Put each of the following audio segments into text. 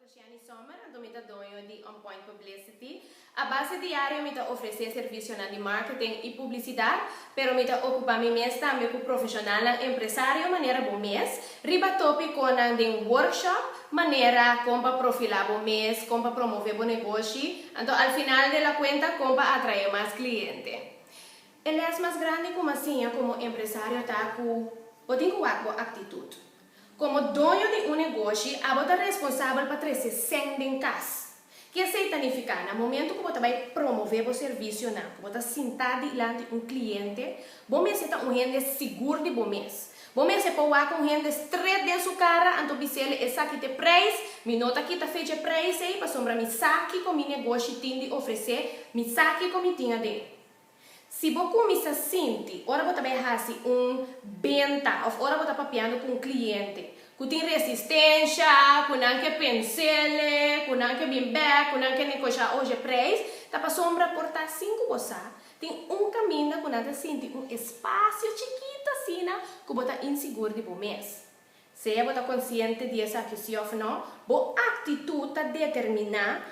ta Shanny Sommer, anto mi ta doño di On Point Publicity. A base diario mi ta ofresé servisionan di marketing i publisidat, pero mi ta okupá mi mes tambe ku profeshonalnan empresario manera bo mes, riba tópikonan den workshop manera kon pa profilá bo mes, kon pa promové bo negoshi, anto al final de la kuenta kon pa atraé mas kliente. E lès mas grandi ku mi a siña komo empresario ta ku bo tin ku wak bo aktitut. Komo doño di un negoshi, abo ta responsabel pa trese sèn den kas. Ke esei ta nifiká? Na momentu ku bo ta bai promové bo servisionan, ku bo ta sintá dilanti un kliente, bo mester ta un hende sigur di bo mes. Bo mester por wak un hende stret den su kara anto bis'el esaki t'e preis, mi no ta kita fecha e preis ei pasobra mi sa kiko mi negoshi tin di ofresé, mi sa kiko mi tin aden. Si bo kuminsá sinti ora bo ta bai hasi un benta òf ora bo ta papiando ku un kliente ku tin resistensha, ku nan ke pens'ele, ku nan ke bin bèk, ku nan ke negoshá oje preis, ta pasobra por ta sin ku bo sa, tin un kaminda ku nan ta sinti un espasio chikitu asina ku bo ta insigur di bo mes. Sea bo ta konsiente di esaki si òf nò, bo aktitut ta determiná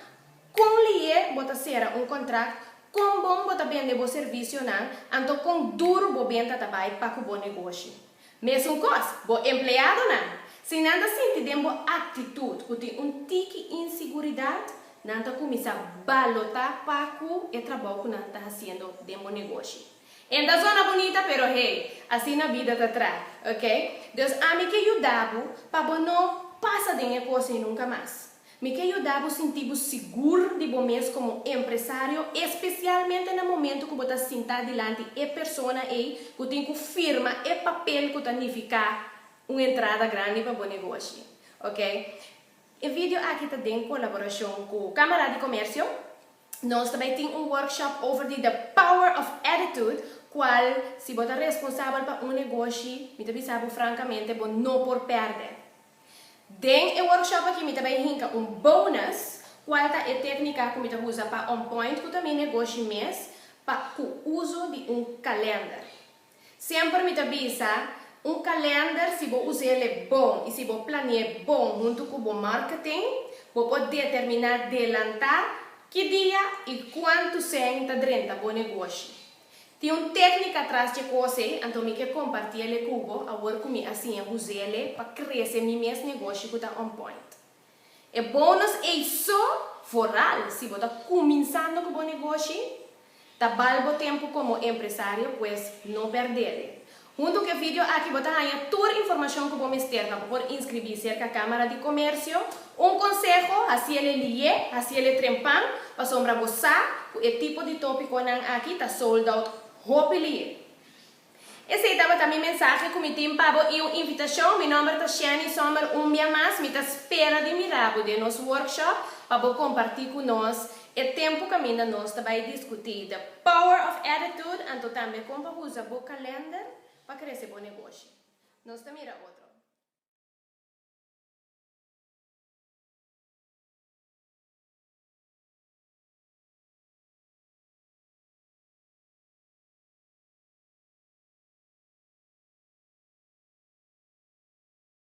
kon lié bo ta sera un kontrakt, kon bon bo ta bende bo servisionan, anto kon duru bo benta ta bai pa ku bo negoshi. Mesun kos, bo empleadonan. Si nan ta sinti den bo aktitut ku tin un tiki insiguridat, nan ta kuminsá balotá pa ku e trabou ku nan ta hasiendo den bo negoshi. En ta zona bunita pero hey, asina bida ta tra, ok? Dus ami ke yuda bo pa bo no pasa den e kos ei nunka mas. Mi ke yuda bo sinti bo sigur di bo mes komo empresario, espesialmente na momento ku bo ta sinta dilanti e persona ei ku tin ku firma e papel ku ta nifiká un entrada grandi pa bo negoshi, ok? E video aki ta den kolaborashon ku Kámara di Komersio. Nos ta bai tin un workshop over di The Power of Attitude, cual si bo ta responsabel pa un negoshi, mi ta bisa bo francamente bo no por perde. Den e workshop aki mi ta bai hinca un bonus, cual ta e tecnica cu mi ta usa pa On Point cu ta mi negoshi mes, pa cu uso di un kalender. Semper mi ta bisa, un kalender si bo us'el bon i si bo plani'é bon huntu ku bo marketing, bo por determiná delantá ki dia i kuantu sèn ta drenta bo negoshi. Tin un téknika tras dje kos ei, anto mi ke kompartiel ku bo awor ku mi a siña us'el pa krese mi mes negoshi ku ta On Point. E bonus ei so, vooral si bo ta kuminsando ku bo negoshi, ta bal bo tempu komo empresario, pues no perdele. Huntu ku e video aki bo ta haña tur informashon ku bo mester pa bo por inskribí serka Kámara di Komersio. Un konseho, hasiele lié, hasiele trempan, pasobra bo sa ku e tipo di tópikonan aki ta sold out hopi lié. Esei tabata mi mensahe ku mi tin pa bo i un invitashon. Mi nòmber ta Shanny Sommer un bia mas mi ta spera di mira bo den nos workshop pa bo kompartí ku nos e tempu kaminda nos ta bai diskutí The Power of Attitude anto tambe kon pa usa bo kalender pa krese bo negoshi. Nos ta mira otro.